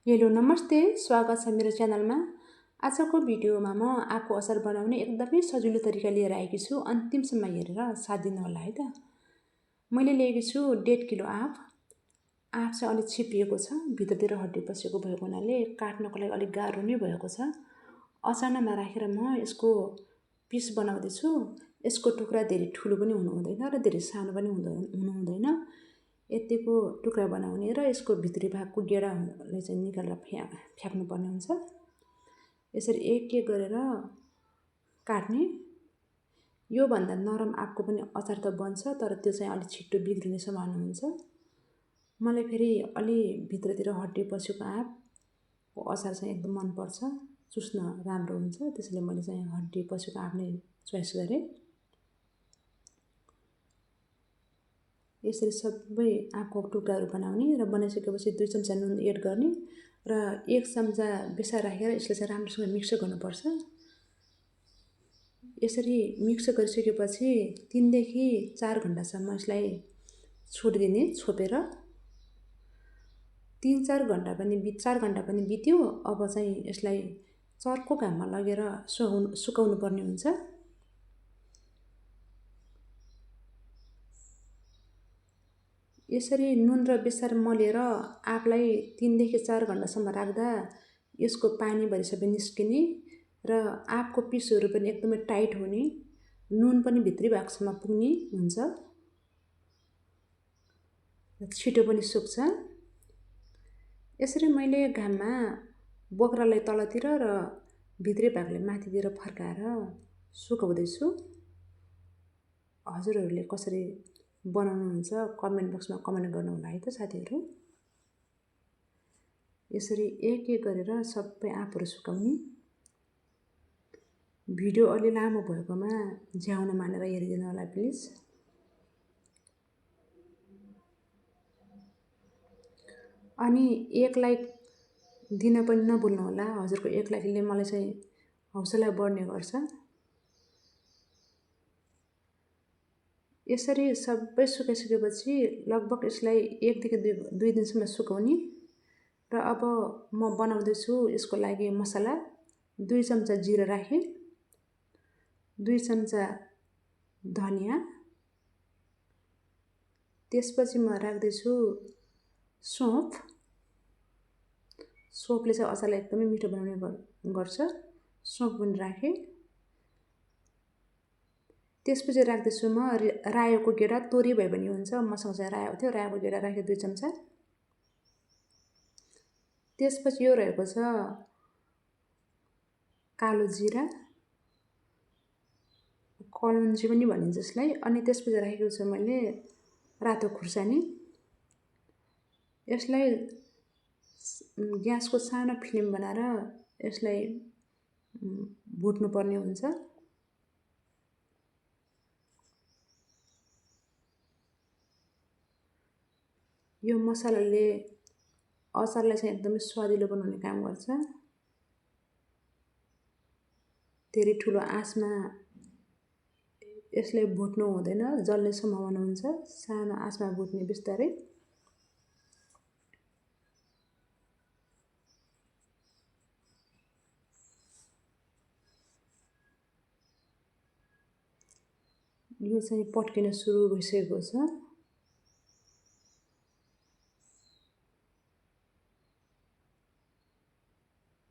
Hello नमस्ते, स्वागत छ मेरो च्यानलमा। आजको भिडियोमा म आँपको अचार बनाउने एकदमै सजिलो तरिका लिएर आएकी छु। अन्तिमसम्म हेरेर साथ दिनु होला है त। मैले लिएकी छु 1.5 किलो आँप। आँप चाहिँ अलिक छिप्पिएको छ, भित्रतिर हड्डी पसेको भएको हुनाले काट्नको लागि अलिक गाह्रो नै भएको छ। अचानमा राखेर म यसको पिस बनाउँदैछु। यसको टुक्रा धेरै ठुलो पनि हुनु हुँदैन र धेरै सानो पनि हुनु हुँदैन। यतिको टुक्रा बनाउने र यसको भित्री भागको गेडाले चाहिँ निकालेर फ्याक्नुपर्ने हुन्छ। यसरी एक एक गरेर काट्ने। योभन्दा नरम आँपको पनि अचार त बन्छ, तर त्यो चाहिँ अलिक छिट्टो बिग्रिने सम्भावना हुन्छ। मलाई फेरि अलि भित्रतिर हड्डी पसेको आँपको अचार चाहिँ एकदम मनपर्छ, चुस्न राम्रो हुन्छ। त्यसैले मैले चाहिँ हड्डी पसेको आँप नै चोइस गरेँ। यसरी सबै आँपको टुक्राहरू बनाउने र बनाइसकेपछि 2 चम्चा नुन एड गर्ने र 1 चम्चा बेसार राखेर यसलाई चाहिँ राम्रोसँग मिक्स गर्नुपर्छ। यसरी मिक्स गरिसकेपछि 3 देखि 4 घण्टासम्म यसलाई छोडिदिने छोपेर। 3-4 घण्टा पनि बित्यो। अब चाहिँ यसलाई चर्को घाममा लगेर सुकाउनु पर्ने हुन्छ। यसरी नुन र बेसार मलेर आँपलाई 3 देखि 4 घण्टासम्म राख्दा यसको पानीभरि सबै निस्किने र आँपको पिसहरू पनि एकदमै टाइट हुने, नुन पनि भित्री भागसम्म पुग्ने हुन्छ, छिटो पनि सुक्छ। यसरी मैले घाममा बोक्रालाई तलतिर र भित्री भागले माथितिर फर्काएर सुकाउँदैछु। हजुरहरूले कसरी बनाउनुहुन्छ कमेन्ट बक्समा कमेन्ट गर्नु होला है त साथीहरू। यसरी एक एक गरेर सबै आँपहरू सुकाउने। भिडियो अलि लामो भएकोमा झ्याउन मानेर हेरिदिनु होला प्लिज। अनि 1 लाइक दिन पनि नभुल्नु होला। हजुरको 1 लाइकले मलाई चाहिँ हौसला बढ्ने गर्छ। यसरी सबै सुकाइसकेपछि लगभग यसलाई 1 देखि 2 दिनसम्म सुकाउने। र अब म बनाउँदैछु यसको लागि मसला। 2 चम्चा जिरा राखेँ, 2 चम्चा धनियाँ, त्यसपछि म राख्दैछु सौँफ। सौँफले चाहिँ अचारलाई एकदमै मिठो बनाउने गर्छ। सौँफ पनि राखेँ। त्यसपछि राख्दैछु म रायोको गेडा, तोरी भए पनि हुन्छ, मसँग चाहिँ रायो थियो, रायोको गेडा राखेँ 2 चम्चा। त्यसपछि यो रहेको छ कालो जिरा, कलुन्जी पनि भनिन्छ यसलाई। अनि त्यसपछि राखेको छु मैले रातो खुर्सानी। यसलाई ग्यासको सानो फ्लेम बनाएर यसलाई भुट्नुपर्ने हुन्छ। यो मसलाले अचारलाई चाहिँ एकदमै स्वादिलो बनाउने काम गर्छ। धेरै ठुलो आँचमा यसलाई भुट्नु हुँदैन, जल्ने सम्भावना हुन्छ। सानो आँचमा भुट्ने बिस्तारै। यो चाहिँ पड्किन सुरु भइसकेको छ।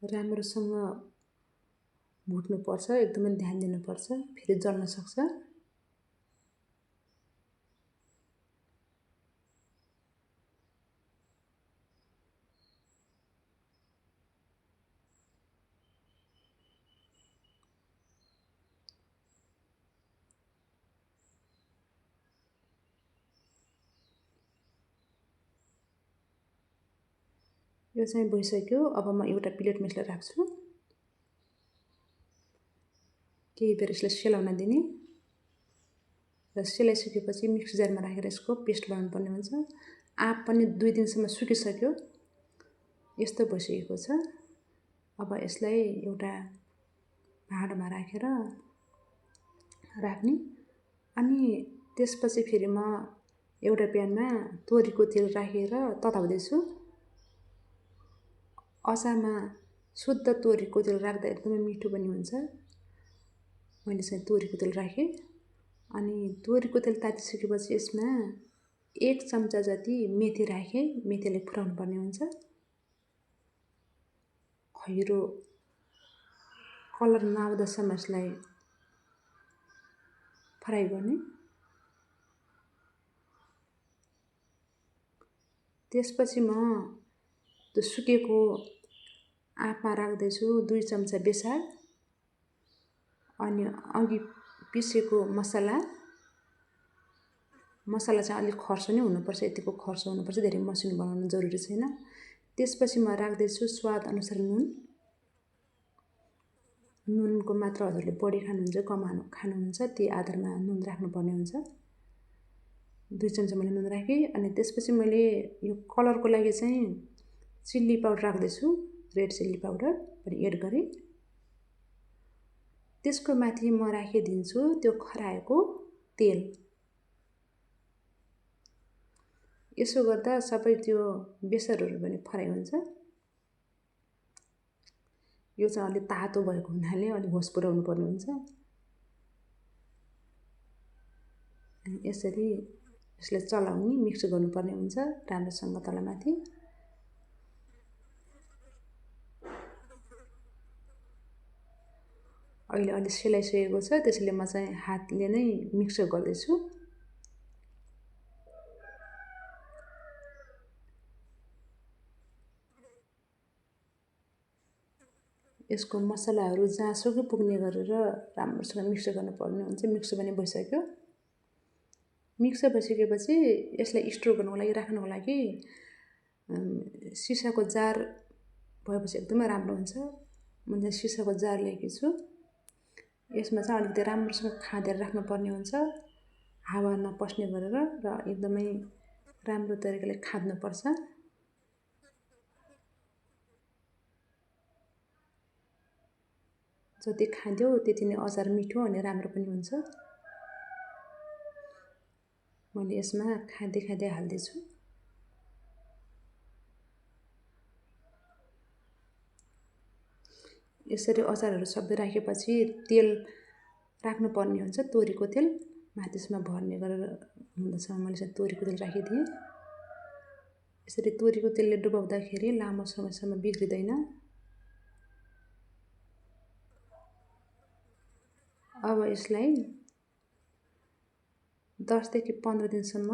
राम्रोसँग भुट्नुपर्छ, एकदमै ध्यान दिनुपर्छ, फेरि जल्न सक्छ। यो चाहिँ भइसक्यो। अब म एउटा प्लेटमा यसलाई राख्छु। केही बेर यसलाई सेलाउन दिने र सेलाइसकेपछि मिक्सी जारमा राखेर यसको पेस्ट बनाउनु पर्ने हुन्छ। आँप पनि 2 दिनसम्म सुकिसक्यो। यस्तो भइसकेको छ। अब यसलाई एउटा भाँडोमा राखेर राख्ने। अनि त्यसपछि फेरि म एउटा प्यानमा तोरीको तेल राखेर तताउँदैछु। अचारमा शुद्ध तोरीको तेल राख्दा एकदमै मिठो पनि हुन्छ। मैले चाहिँ तोरीको तेल राखेँ। अनि तोरीको तेल तातिसकेपछि यसमा 1 चम्चा जति मेथी राखेँ। मेथीलाई फुराउनु पर्ने हुन्छ। खैरो कलर नआउँदासम्म यसलाई फ्राई गर्ने। त्यसपछि म त्यो सुकेको आँपमा राख्दैछु 2 चम्चा बेसार। अनि अघि पिसेको मसला चाहिँ अलिक खर्सो नै हुनुपर्छ, यतिको खर्सो हुनुपर्छ, धेरै मसिनो बनाउनु जरुरी छैन। त्यसपछि म राख्दैछु स्वाद अनुसार नुन। नुनको मात्रा हजुरले बढी खानुहुन्छ कम खानुहुन्छ त्यही आधारमा नुन राख्नुपर्ने हुन्छ। 2 चम्चा मैले नुन राखेँ। अनि त्यसपछि मैले यो कलरको लागि चाहिँ चिल्ली पाउडर राख्दैछु, रेड चिल्ली पाउडर पनि एड गरेँ। त्यसको माथि म राखिदिन्छु त्यो खराएको तेल। यसो गर्दा सबै त्यो बेसारहरू पनि फ्राई हुन्छ। यो चाहिँ अलि तातो भएको हुनाले अलि होस पुर्याउनु पर्ने हुन्छ। अनि यसरी यसलाई चलाउने मिक्स गर्नुपर्ने हुन्छ राम्रोसँग तलमाथि। अहिले अलि सेलाइसकेको छ, त्यसैले म चाहिँ हातले नै मिक्स गर्दैछु। यसको मसलाहरू जहाँसुकै पुग्ने गरेर राम्रोसँग मिक्स गर्नुपर्ने हुन्छ। मिक्स पनि भइसक्यो। मिक्स भइसकेपछि यसलाई स्टोर गर्नको लागि राख्नको लागि सिसाको जार भएपछि एकदमै राम्रो हुन्छ। मैले सिसाको जार ल्याएकी छु। यसमा चाहिँ अलिकति राम्रोसँग खाँदेर राख्नुपर्ने हुन्छ, हावा नपस्ने गरेर, र एकदमै राम्रो तरिकाले खाद्नुपर्छ। जति खाँद्यो त्यति नै अचार मिठो अनि राम्रो पनि हुन्छ। मैले यसमा खाँदै हाल्दैछु। यसरी अचारहरू सबै राखेपछि तेल राख्नुपर्ने हुन्छ, तोरीको तेल माथिसम्म भर्ने गरेर हुँदछ। मैले चाहिँ तोरीको तेल राखिदिएँ। यसरी तोरीको तेलले डुबाउँदाखेरि लामो समयसम्म बिग्रिँदैन। अब यसलाई 10 देखि 15 दिनसम्म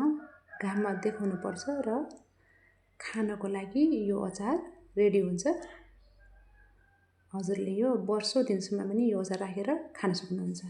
घाममा देखाउनुपर्छ र खानको लागि यो अचार रेडी हुन्छ। हजुरले यो वर्षौं दिनसम्म पनि यो अचार राखेर खान सक्नुहुन्छ।